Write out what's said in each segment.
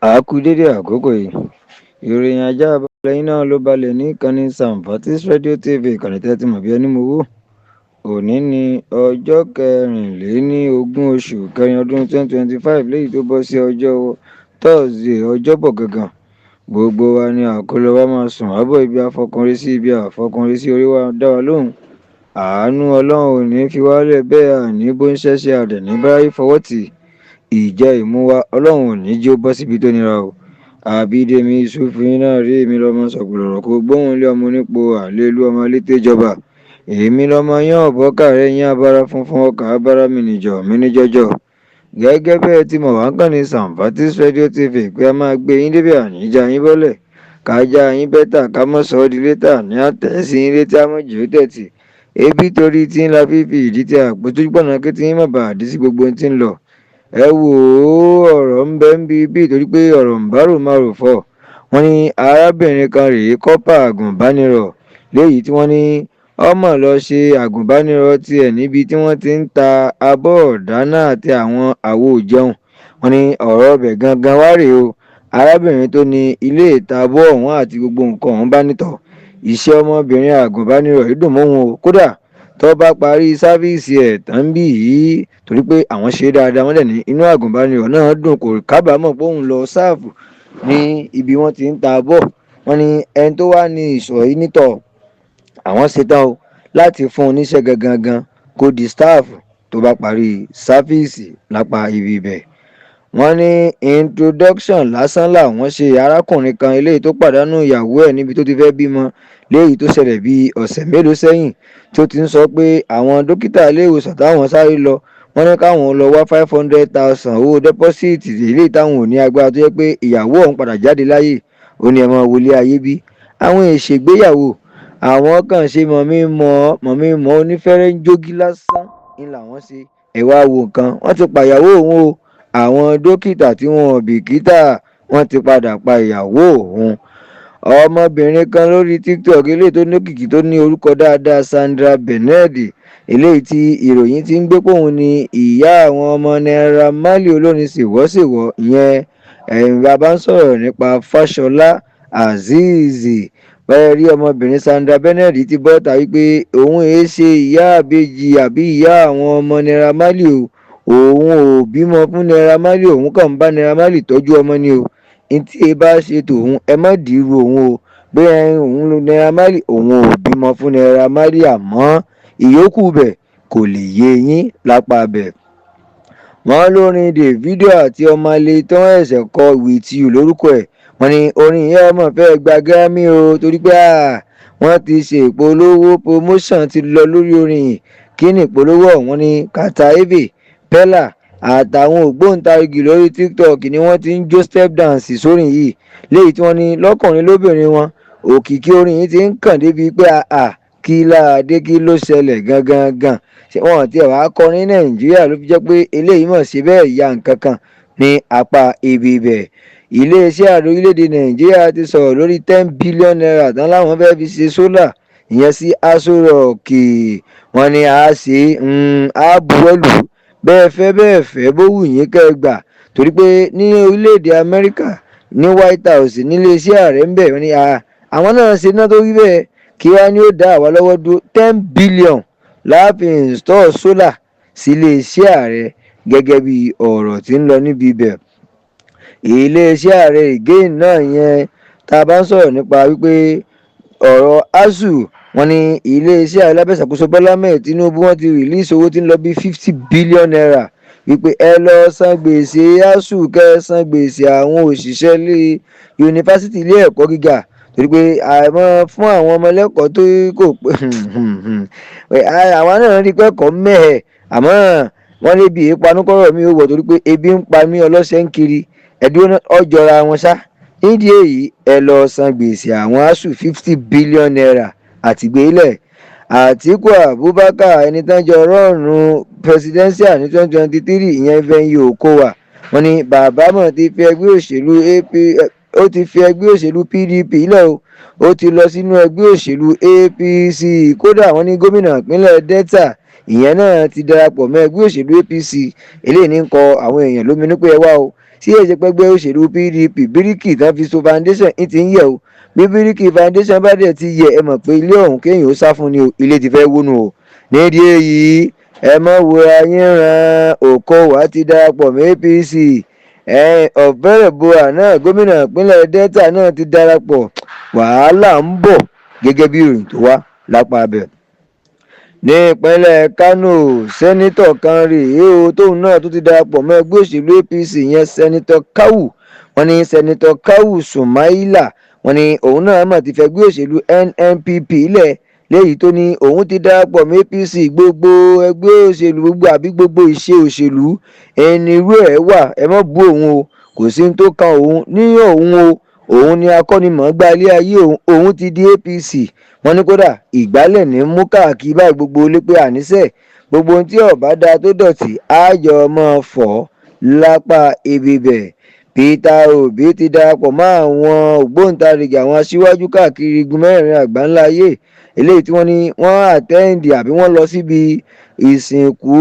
A kú dédé àkókò yìí. Ìròyìn ajábalẹ̀ yín náà ló balẹ̀ ní ìkànnì Samfatis Radio TV, ìkànnì tẹ́ ti mọ̀ bí ẹni mowó. Òní ní ọjọ́ 24 oṣù kẹrin ọdún 2025, léyìí tó bọ́ sí ọjọ́ Thursday, Ọjọ́bọ̀ gangan. Gbogbo wa ni àkólọ wa máa sùn àbọ̀ ibi àfọkànrí sí, ibi àfọkànrí sí orí wa dá wa lóhùn. Àánú Ọlọ́run ò ní fi wálẹ̀ bẹ́ẹ̀, àní bó ń ṣẹ̀ṣẹ̀ àdẹ̀ní báyìí fọwọ́ tì. Ìjẹ́ ìmú wa, Ọlọ́run ò ní jí ó bọ́ síbi tó nira o. Àbídèmí Yusuf yín náà rí èmi lọ́mọ sọ̀gbọ̀lọ̀rọ̀ kó gbóhùn lé ọmọ onípo àlélú ọmọ létè jọba. Èmi lọ́mọ yán ọ̀bọ́kàrẹ́ yín abara funfun ọkà abara mìnìjọ mìnìjọjọ. Gẹ́gẹ́ bẹ́ẹ̀ tí mo wá ń kàn ní Samfatis Radio TV pé a máa gbé yín débẹ̀, àníjà yín bọ́lẹ̀. Kájà yín better, ká mọ̀ sọ́ di létà ní àtẹ̀sí yín létí àmọ̀jì ó tẹ̀tì. Ebi torí tí ń la fífi ìdí tí àpótí pọ̀nà kí tí yín má bàa dí sí gbogbo ohun tí ń lọ. Ẹ wò ó, ọ̀rọ̀ ń bẹ ń bí bí torí pé ọ̀rọ̀ ń bá rò máa rò fọ́. Wọ́n ní arábìnrin kan rèé, corper àgùnbánirọ̀, léyìí tí wọ́n ní ọmọ lọ ṣe àgùnbánirọ̀ tiẹ̀ níbi tí wọ́n ti ń ta abọ́ ọ̀dáná àti àwọn àwo ìjẹun. Wọ́n ní ọ̀rọ̀ ọbẹ̀ gangan wá rèé o. Arábìnrin tó ní ilé ìta abọ́ ọ̀hún àti gbogbo nǹkan ọ̀hún bá nítọ̀. Iṣẹ́ ọmọbìnrin àgùnbánirọ̀ yìí dùn mọ́ òun o. Kódà tó bá parí service ẹ̀ tán bí yìí, torí pé àwọn ṣe dáadáa, wọ́n dẹ̀ ní inú àgùnbánirọ̀ náà dùn, kò kábàámọ̀ pé òun lọ serve ní ibi wọ́n ti ń ta abọ́. Wọ́n ní ẹni tó wà ní ìsọ̀ yìí nítọ̀, àwọn ṣetán o láti fún un níṣẹ́ gangan gan kó di staff tó bá parí service lápá ibi ibẹ̀. Wọ́n ní introduction lásán làwọn ṣe arákùnrin kan eléyìí tó pàdánù ìyàwó ẹ̀ níbi tó ti fẹ́ bímọ, léyìí tó ṣẹlẹ̀ bíi ọ̀sẹ̀ mélòó sẹ́yìn, tó ti ń sọ pé àwọn dókítà ilé ìwòsàn táwọn sáré lọ, wọ́n ní káwọn lọ wá 500,000 owó deposit, eléyìí táwọn ò ní agbára, tó jẹ́ pé ìyàwó ọ̀hún padà jáde láyé. Ó ní ẹ máa wọlé ayé bí àwọn ìṣègbéyàwó, àwọn kàn ṣe mọ̀mí-mọ̀ mọ̀mí-mọ̀ onífẹ́rẹ́ ń jógí lásán ń làwọn ṣe. Ẹ wá wo nǹkan, wọ́n ti pàyàwó òun o. Àwọn dókítà tí wọn ò bìkítà, wọ́n ti padà pa ìyàwó òun. Ọmọbìnrin kan lórí TikTok eléyìí tó lókìkí, tó ní orúkọ dáadáa, Sandra Bernard, eléyìí tí ìròyìn ti ń gbé pòun ní ìyá àwọn ọmọ Naira Marley, olórin ṣèwọ́ṣèwọ́, ìyẹn ẹ̀yìn bàbá ń sọ̀rọ̀ nípa Fáṣọlá Azeez bẹ́ẹ̀ rí. Ọmọbìnrin Sandra Bernard ti bọ́ta wípé òun èé ṣe ìyá àbejì àbí ìyá àwọn ọmọ Naira Marley o. Òun ò bímọ fún Naira Marley, òun kàn ń bá Naira Marley tọ́jú ọmọ ni o. Ntí ẹ bá ṣe tòun, ẹ má dìrú òun o, pé òun ló Naira Marley, òun ò bímọ fún Naira Marley, àmọ́ ìyókù bẹ̀ kò lè yé yín lápá bẹ̀. Wọ́n lórin Davido àti Omah Lay tó ń ẹ̀sẹ̀ kọ, With You lórúkọ ẹ̀, wọ́n ní orin yẹn ọmọ fẹ́ gba Grammy o, torí pé wọ́n ti ṣe ìpolówó, promotion ti lọ lórí orin yìí. Kí ni ìpolówó ọ̀hún? Ní Carter Efe, Peller àtàwọn ògbóǹtarìgì lórí TikTok ni wọ́n ti ń jó step dance sórin yìí, léyìí tí wọ́n ní lọ́kùnrin lóbìnrin wọn. Òkìkí orin yìí ti ń kàn débi pé àà, kí láàdé, kí ló ṣẹlẹ̀ gangan gan? Wọn ti ẹ̀ wá kọrin Nàìjíríà ló fi jẹ́ pé eléyìí mọ̀ sí bẹ́ẹ̀ ya nǹkan kan ní apá ibi ibẹ̀. Iléeṣẹ́ ààrẹ orílẹ̀-èdè Nàìjíríà ti sọ̀rọ̀ lórí ₦10 billion tán láwọn fẹ́ẹ́ fi ṣe solar ìyẹn sí Aso Rock. Wọ́n ní a ṣe á buwọ́lù bẹ́ẹ̀ fẹ́ bẹ́ẹ̀ fẹ́, bó wù yín kẹ́ ẹ gbà, torí pé ní orílẹ̀-èdè Amẹ́ríkà, ní White House, níléeṣẹ́ ààrẹ ń bẹ̀, wọ́n ní àwọn náà ṣe náà tó rí bẹ́ẹ̀. Kí wá ní ó dá àwa lọ́wọ́ dúró? 10 billion láàfin install solar sí iléeṣẹ́ ààrẹ, gẹ́gẹ́ bí ọ̀rọ̀ tí ń lọ níbi ibẹ̀. Iléeṣẹ́ ààrẹ again náà yẹn, tá a bá ń sọ̀rọ̀ nípa wípé ọ̀rọ̀ ASUU, wọ́n ní iléeṣẹ́ ààrẹ lábẹ́ ìṣàkóso Bọ́lá Ahmed Tinubu, wọ́n ti release owó tí ń lọ bí ₦50 billion wípé ẹ lọ san gbèsè ASUU, kẹ́ ẹ san gbèsè àwọn òṣìṣẹ́ ilé yunifásitì, ilé ẹ̀kọ́ gíga, torí pé àmọ́ fún àwọn ọmọlẹ́kọ̀ọ́ tó kò pé àwa náà rí pẹ́kọ̀ọ́ mẹ́hẹ̀, àmọ́ wọ́n lé bí ìpanúkọ́rọ̀ mi ò wọ̀, torí pé ebi ń pa mí, ọlọ́sẹ̀ ń kiri ẹ̀dúró ọjọ́ra wọn ṣá. Nídìí èyí, ẹ lọ san gbèsè àwọn ASUU, ₦50 billion àtìgbélẹ̀. Àtíkù Abubakar, ẹni tán jọ run presidential ní 2023, ìyẹn Ifeanyi Okowa, wọ́n ní bàbá mọ̀ ti fi ẹgbẹ́ òṣèlú AP, ó ti fi ẹgbẹ́ òṣèlú PDP lẹ̀ o, ó ti lọ sínú ẹgbẹ́ òṣèlú APC. Kódà wọ́n ní gómìnà ìpínlẹ̀ Delta, ìyẹn náà ti darapọ̀ mọ́ ẹgbẹ́ òṣèlú APC. Eléyìí ní ń kọ àwọn èèyàn lóminú pé ẹ wá o. Sí èsì pẹ́gbẹ́ òṣèlú PDP, bíríkì tán fi so foundation ń ti ń yẹ̀ o. Bí bíríkì foundation bá dẹ̀ ti yẹ̀, ẹ mọ̀ pé ilé ọ̀hún kéèyàn ó sá fún ni o, ilé ti fẹ́ wónú o. Nídìí èyí, ẹ mọ̀ wúra yín ran. Okowa ti darapọ̀ mọ́ APC. Ọ̀fẹ́rẹ̀bọ̀à náà, gómìnà ìpínlẹ̀ Delta náà ti darapọ̀. Wàhálà ń bọ̀, gẹ́gẹ́ bí ìròyìn tó wá lápá abẹ. Ní ìpínlẹ̀ Kánò, senator kan rèé o tóun náà tó ti darapọ̀ mọ́ ẹgbẹ́ òṣèlú APC yẹn, Senator Kawu. Wọ́n ní Senator Kawu Sumaila, wọ́n ní òun náà mà ti fẹ́gbẹ́ òṣèlú NNPP lẹ̀, léyìí tó ní òun ti darapọ̀ mọ́ APC. Gbogbo ẹgbẹ́ òṣèlú gbogbo àbí gbogbo ìṣe òṣèlú ẹni irú ẹ̀ wà, ẹ má bú òun o, kò sí ní tó kan òun ní òun o, òun ni akọ́nimọ̀ọ́gbá ilé ayé òun, òun ti di APC. Wọ́n ní kódà ìgbálẹ̀ ní mú káàkiri báyìí gbogbo ilé pé àníṣe gbogbo ohun tí ọba dáa tó dọ̀tí àjọ máa fọ́ lápá ibi bẹ̀. Peter Obi ti darapọ̀ mọ́ àwọn ògbóǹtarìgì àwọn aṣíwájú káàkiri igun mẹ́rin àgbáńlá ayé, eléyìí tí wọ́n ní wọ́n attend àbí wọ́n lọ síbi ìsìnkú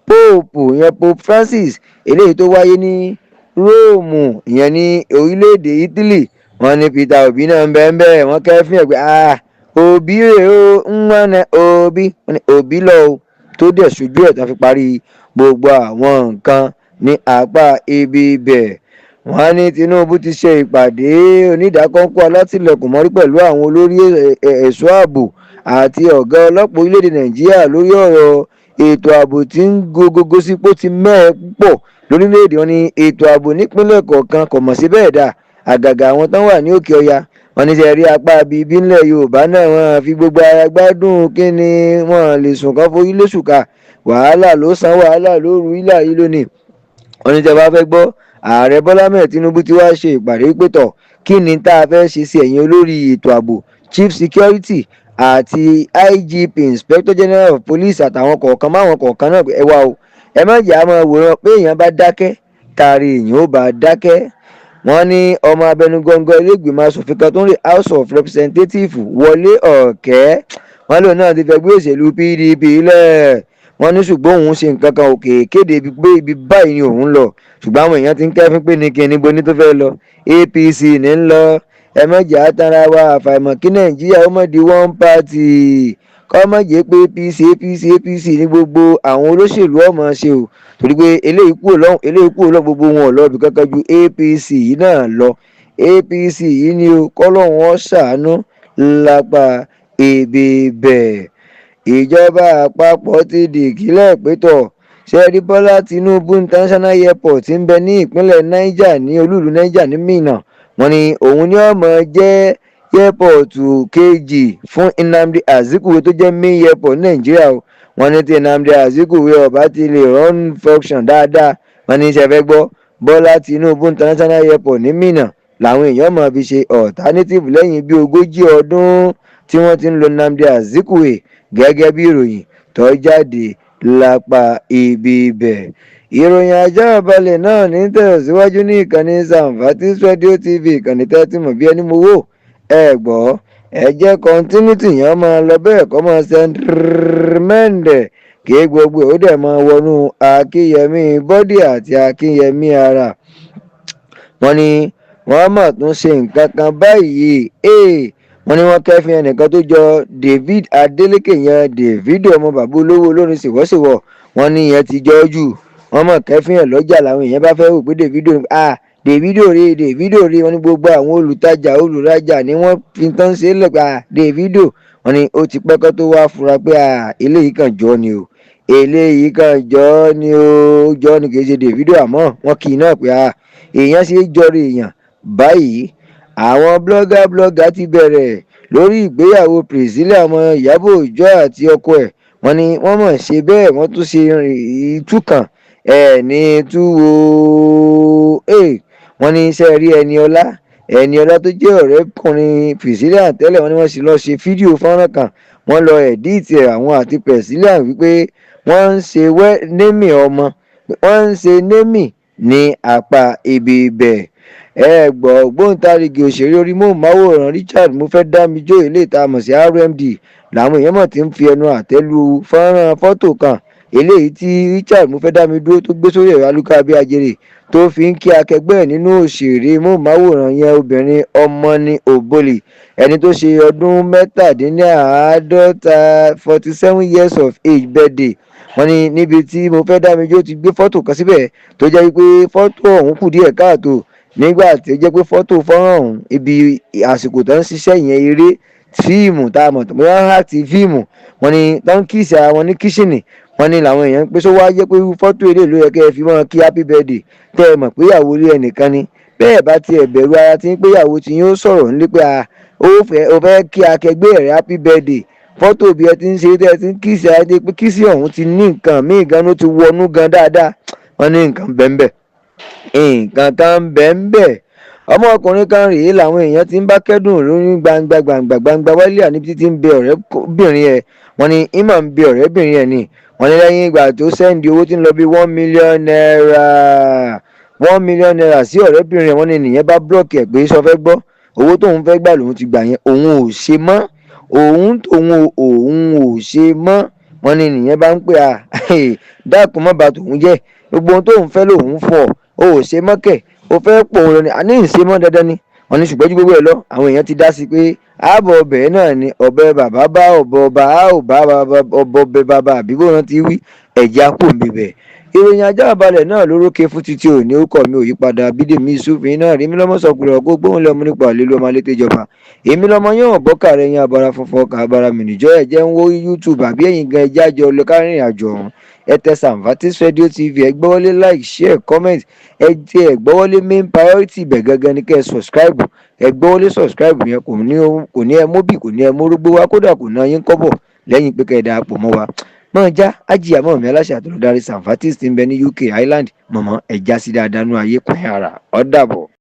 Pope yẹn, Pope Francis, eléyìí tó wáyé ní Róòmù, ìyẹn ní orílẹ̀-èdè Italy. Wọ́n ní Peter Obi náà ń bẹ́ẹ̀ bẹ́ẹ̀. Wọ́n kẹ́fín ẹ̀ pé, "Ah, Obi rèé o, ń wọ́n ní Obi." Wọ́n ní Obi lọ o, tó dẹ̀ ṣojú ẹ̀ tán fi parí gbogbo àwọn nǹkan ní apá ibi ibẹ̀. Wọ́n ní Tinubu ti ṣe ìpàdé onídàákọ́ńkọ́ alátìlẹ̀kùn mọ́rí pẹ̀lú àwọn olórí ẹ̀ṣọ́ ààbò àti ọ̀gá ọlọ́pàá orílẹ̀-èdè Nàìjíríà lórí ọ̀rọ̀ ètò ààbò tí ń gogogo sípò ti mẹ́ẹ̀ púpọ̀ lórílẹ̀-èdè. Wọn ní ètò ààbò nípínlẹ̀ kọ̀ọ̀kan kò mọ̀ sí bẹ́ẹ̀ dà, àgàgà àwọn tán wà ní òkè ọya. Wọ́n ní sẹ́ rí apá bíbí ńlẹ̀ Yorùbá náà, wọ́n fi gbogbo ara gbádùn kí ni wọ́n lè sùn kán forí lóṣù ká. Wàhálà ló san wàhálà lóru ilà yìí lónìí. Wọ́n ní tẹ́ bá fẹ́ gbọ́, Ààrẹ Bọ́lá mẹ́ẹ̀ Tinubu ti wá ṣe ìpàdé pé tọ̀, kí ni tá a fẹ́ ṣe sí ẹ̀yìn olórí ètò ààbò, chief security àti IGP, Inspector General of Police, àtàwọn kọ̀ọ̀kan máwọn kọ̀ọ̀kan náà? Ẹ wá o, ẹ má jẹ́ àmọ́ wòran pé èèyàn bá dákẹ́ tàrí èèyàn ó bá dákẹ́. Wọ́n ní ọmọ abẹnugọ̀ngọ̀ iléègbìmọ̀ asòfin kan tó ń rí House of Representatives, Wọlé Ọ̀kẹ́, wọ́n lòun náà ti fẹ́ gbé òṣèlú PDP lẹ̀. Wọ́n ní ṣùgbọ́n òun ṣe nǹkan kan òkè kéde ibi pé ibi báyìí ni òun lọ, ṣùgbọ́n àwọn èèyàn ti ń kẹ́fín pé ní kíni bo ní tó fẹ́ lọ, APC ní ń lọ. Ẹ má jẹ́ àtàrà wa, àfàìmọ̀ kí Nàìjíríà ó mọ̀ di one party, kọ́ mọ̀ jẹ́ pé APC, APC, APC ní gbogbo àwọn olóṣèlú ọmọ ṣe o, torí pé eléyìí kúrò lọ́hùn, eléyìí kúrò lọ́hùn, gbogbo wọn ò lọ ibì kankan ju APC yìí náà lọ. APC yìí ni o, kọ́lọ́hún ó ṣàánú lápá ibi bẹ́ẹ̀. Ìjọba àpapọ̀ ti dìgílẹ̀ pétọ̀ ṣẹ́rí Bọ́lá Tinubu International Airport ń bẹ ní ìpínlẹ̀ Niger, ní olúùlú Niger ní Minna. Wọ́n ní òun ní ọmọ jẹ́ airport kejì fún Nnamdi Azikiwe tó jẹ́ main airport ní Nàìjíríà o. Wọ́n ní tí Nnamdi Azikiwe ọba ti lè run function dáadáa, wọ́n ní sẹ́fẹ́ gbọ́, Bọ́lá Tinubu International Airport ní Minna làwọn èèyàn máa fi ṣe alternative lẹ́yìn bí 40 ọdún tí wọ́n ti ń lo Nnamdi Azikiwe, gẹ́gẹ́ bí ìròyìn tó jáde lápá ibi ibẹ̀. Ìròyìn ajá balẹ̀ náà ní tẹ̀síwájú ní ìkànnì Samfatis Radio TV, ìkànnì tẹ́tí mọ̀ bí ẹni mo wò. Ẹ gbọ́, ẹ jẹ́ continuity yẹn máa lọ bẹ́ẹ̀, kọ́ máa sẹ́ńtírmẹ́ǹdẹ̀ kí gbogbo ẹ̀ ó dẹ̀ máa wọnú akínyẹmí body àti akínyẹmí ara. Wọ́n ní wọ́n mà tún ṣe nǹkan kan báyìí. Wọ́n ní wọ́n kẹ́fín ẹnìkan tó jọ David Adeleke yẹn, Davido, ọmọ bàbá olówó olórin ṣèwọ́ṣèwọ́. Wọ́n ní ìyẹn ti jọ́ jù. Wọ́n mọ̀ kẹ́fín ẹ̀ lọ́jà, làwọn èèyàn bá fẹ́ wò pé Davido, ah, Davido rè, Davido rè. Wọ́n ní gbogbo àwọn olùtajà, olùrajà ni wọ́n fi tán ṣe é lẹ́pẹ́, ah, Davido. Wọ́n ní ó ti pẹ́ kó tó wá fura pé, ah, eléyìí kàn jọ ni o, eléyìí kàn jọ ni o, jọ ni, kì í ṣe Davido. Àmọ́ wọ́n kì í náà pé, ah, èèyàn ṣe é jọrọ èèyàn báyìí. Àwọn blogger blogger ti bẹ̀rẹ̀ lórí ìgbéyàwó Priscilla ọmọ Ìyábọ̀ Òjó àti ọkọ ẹ̀. Wọ́n ní wọ́n mọ̀ ṣe bẹ́ẹ̀, wọ́n tún ṣe ìtúkàn ẹ̀ ní túwò. Wọ́n ní iṣẹ́ rí Ẹniọlá, Ẹniọlá tó jẹ́ ọ̀rẹ́kùnrin Priscilla tẹ́lẹ̀, wọ́n ní wọ́n sì lọ́ọ́ ṣe fídíò fọ́nrán kan, wọ́n lọ edit àwọn àti Priscilla wípé wọ́n ń ṣe naming ọmọ, wọ́n ń ṣe naming ní apá ibi ibẹ̀. Ẹ gbọ́, ògbóǹtarìgì òṣèré orí móhùnmáwòrán Richard Mofẹ́dámijó, eléyìí tá a mọ̀ sí RMD, làwọn èèyàn mọ̀ tí ń fi ẹnu àtẹ́ lu fọ́nrán fọ́tò kan eléyìí tí Richard Mofẹ́dámidúró tó gbé sórí ẹ̀rọ alúkà bí ajere. Tó fi ń kí akẹgbẹ́ ẹ̀ nínú òṣèré móhùnmáwòrán yẹn, obìnrin Omoni Oboli, ẹni tó ṣe ọdún 47, 47 years of age birthday. Wọ́n ní níbi tí mo fẹ́ Dámijó ti gbé fọ́tò kan síbẹ̀ tó jẹ́ wípé fọ́tò ọ̀hún kù díẹ̀ káàtó, nígbà tí ó jẹ́ pé fọ́tò fọ́nrán ọ̀hún, ibi àsìkò tó ń ṣiṣẹ́ yẹn, eré fíìmù tá a mọ̀ tó bóyá láti fíìmù, wọ́n ní tó ń kiss ara wọn ní kitchen. Wọ́n ní làwọn èèyàn ń pè sọ wá jẹ́ pé irú fọ́tò eré ló yẹ kẹ́ ẹ fi mọ́ kí happy birthday, tẹ́ ẹ mọ̀ pé ìyàwó ilé ẹnìkan ni. Bẹ́ẹ̀ bá tiẹ̀ bẹ̀rù ara tí ń pé ìyàwó tí yóò sọ̀rọ̀ nílé pé ó fẹ́ kí akẹgbẹ́ rẹ̀ happy birthday, fọ́tò bí ẹ ti ń ṣe, tẹ́ ẹ ti ń kiss ara dé, pé kiss ọ̀hún ti ní nǹkan míì gan, ló ti wọnú gan dáadáa. Wọ́n ní nǹkan bẹ́ẹ̀, nǹkan kan bẹ́ẹ̀. Ọmọkùnrin kan rèé làwọn èèyàn ti ń bá kẹ́dùn lórí gbangba gbangba gbangba wálíà, níbi títí ń bẹ ọ̀rẹ́bìnrin ẹ̀. Wọ́n ní ìmọ̀ ń bẹ ọ̀rẹ́bìnrin ẹ̀ ni. Wọ́n ní lẹ́yìn ìgbà tó send owó tí ń lọ bí ₦1 million, ₦1 million sí ọ̀rẹ́bìnrin ẹ̀, wọ́n ní nìyẹn bá block ẹ̀ pé sọ fẹ́ gbọ́, owó tóun fẹ́ gbà lòun ti gbà yẹn, òun ò ṣe mọ́, òun tóun òun ò ṣe mọ́. Wọ́n ní nìyẹn bá ń pè à dákun, má bà tòun jẹ́, gbogbo ohun tóun fẹ́ lòun fọ̀, o ò ṣe mọ́ kẹ̀, o fẹ́ pòun lọ ni àní ìṣe mọ́ dandan ni. Wọ́n ní ṣùgbọ́n ju gbogbo ẹ̀ lọ, àwọn èèyàn ti dá sí pé ààbọ̀ ọbẹ̀ náà ni ọbẹ̀ bàbá bá ọ̀bọ ọba a ò bá ọbọ̀ ọbẹ̀ bàbá àbí bó wọn ti wí ẹ̀jẹ̀ á kò ń bibẹ̀. Ìròyìn ajá balẹ̀ náà lórókè fún títí òní. Orúkọ mi ò yípadà, Bídèmí Yusuf náà rí mi lọ́mọ sọkùnrin ọ̀gó gbóhùn lẹ́mu nípa àlelu ọmọ alétè ìjọba. Èmi lọ́mọ yóò bọ́kà rẹ̀ yín abara funfun ọkà abara mìnìjọ́. Ẹ̀ jẹ́ ń wo YouTube àbí ẹ̀yin gan ẹjẹ́ àjọ lọ kárìnrìn àjò ọ̀hún. Ẹ tẹ Samvatis Radio TV, ẹ gbọ́wọ́lé like, share, comment. Ẹ ti ẹ gbọ́wọ́lé main priority ibẹ̀ gangan ni kẹ́ ẹ subscribe. Ẹ gbọ́wọ́lé subscribe yẹn, kò ní ẹ móbì, kò ní ẹ mórógbó wá, kódà kò ná yín kọ́bọ̀ lẹ́yìn pé kẹ́ ẹ darapọ̀ mọ́ wa. Mọ̀ já ájìyà mọ̀ mi, aláṣẹ àtọ̀lọ́darí Samvatis ti ń bẹ ní UK Ireland. Mọ̀mọ́ ẹ̀ já sí dáadáa nú ayé pín ara ọ̀ dàbọ̀.